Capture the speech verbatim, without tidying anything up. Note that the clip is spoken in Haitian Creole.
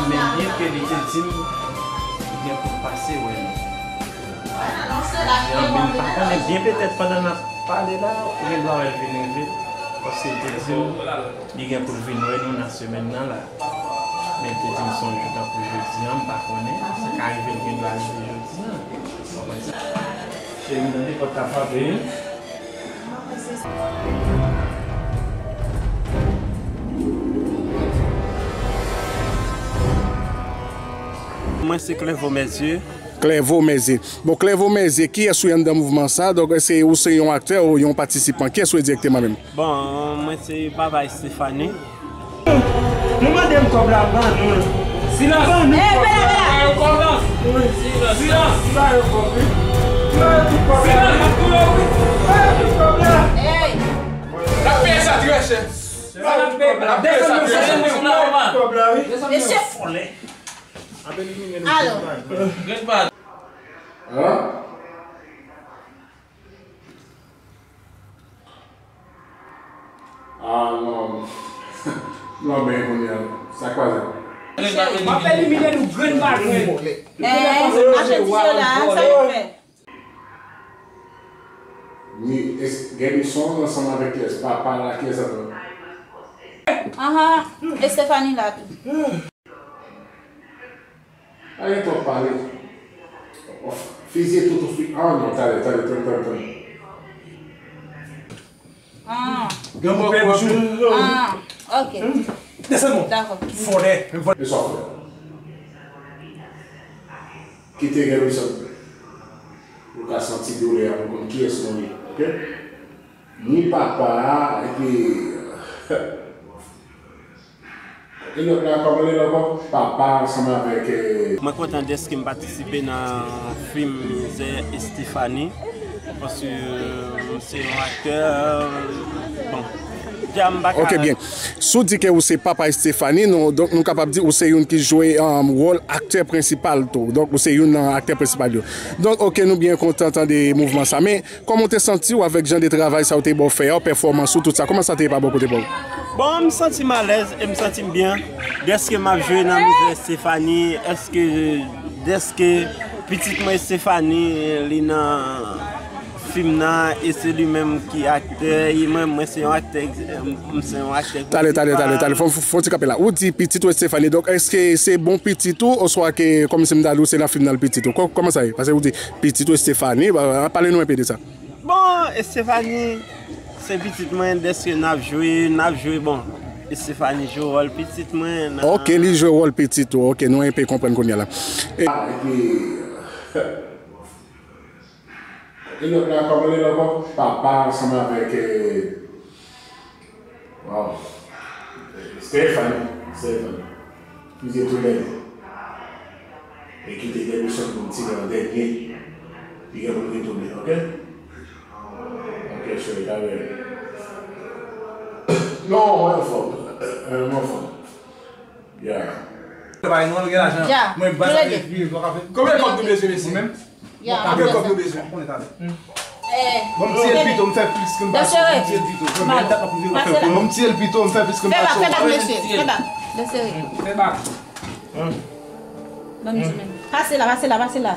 Men byen ke li te di m, li gen pou l pase wè nou. Jan m pa konnen byen, petèt pandan n ap pale la, ou gen dwa wè l vin rive, paske l te di m, li gen pou l vin wè nou nan semèn nan la. Men l te di m se yon jou tankou jodi a, m pa konnen, sa ka rive l gen dwa rive jodi a. Ou konprann sa? Cheri, m tande pòt la frape, wi. Mwen se Clerveau Mezye. Clerveau Mezye. Bon, Clerveau Mezye, kiyès ou ye anndan mouvman sa? Donk, èske ou se yon aktè ou yon patisipan? Kiyès ou ye dirèkteman menm? Bon, mwen se papa Estefani. Nou mande m kòb la, ban nou l. Silans! Ban nou kòb la. Ba yo kòb la. Silans! Silans! Ba yo kòb, wi. Ba yo tout kòb la. Silans! Ba yo tout kòb la. N ap peye sa trè chè. N ap peye sa trè chè. Kòb la, wi. Mesye fòlè. Alo. Hein? Ah, non. Non, men kounye a, sa kwaze. M ap elimine nou grenn pa grenn. Eh, asantisyon la, sa yo fè? Ni Germison ansanm avèk kiyès? Papa la, kiyès ankò? Aha, Estefani la tou. Pa gen twòp pale. Fizye tout ou fi. Ah non, talè, talè, tann, tann, tann. Ah. Gen bon pèp jou. Ah, ok. Desann non. Dakò. Fòlè. Mesye fòlè. Kite Germison. Ou ka santi doulè a pou konn kiyès nou ye, ok? Ni papa a, epi E lòt la, kòman li rele ankò? Papa ansanm avèk, eh, Mwen kontan dèske m patisipe nan fim Mizè Estefani, paske, euh, m se yon aktè, euh, bon, dja m pa ka. Ok, byen. Si w di ke ou se papa Estefani, nou, donk nou kapab di ou se youn ki jwe, um, wòl aktè prensipal tou. Donk ou se youn nan aktè prensipal yo. Donk, ok, nou byen kontan tande mouvman sa. Men, kòman w te santi w avèk jan de travay sa yo te ba w fè a, pèfòmans ou, tout sa? Kòman sa te ye pa bò kote pa w? Bon, m santi m alèz e m santi m byen. Dèske m ap jwe nan Mizè Estefani, èske, dèske pitit mwen Estefani, li nan fim nan, e se li menm ki aktè, e mwen, mwen se yon aktè, m se yon aktè. Talè, talè, talè, talè, fò, fò, fò ti kanpe la. Ou di pitit ou Estefani, donk èske se bon pitit ou, oswa ke, kòmsi m ta di w, se nan fim nan l pitit ou? Kò-, kòman sa ye? Paske ou di pitit ou Estefani, ba, ba, pale nou enpe de sa. Bon, Estefani, se pitit mwen, dèske n ap jwe, n ap jwe, bon, Estefani jwe wòl pitit mwen nan. Ok, li jwe wòl pitit ou, ok, nou enpe konprann kounye a la. E, epi, e lòt la, kòman li rele ankò? Papa ansanm avèk, eh, Wow. Stefani, Stefani. Fizye tou lè. E kite Germison pou m tire an dènye. Li gen pou l retounen, ok? Ok, cheri, ta byen. Non, mwen anfòm. Eh, mwen anfòm. Yeah. Travay nou, nou gen lajan. Mwen bat sa epi, nou ka fè. Konbyen kòb nou bezwen, mesye? Mwen menm? Ya, konbyen kòb nou bezwen? Konnen talè. Eh, bon, m tiye l pito, m fè plis ke m pase. Bon, m tiye l pito. Bon, m tiye l pito, m fè plis ke m pase. Fè bak, fè bak, mesye. Fè bak. Fè bak. Ban m di men. Pase la, pase la, pase la.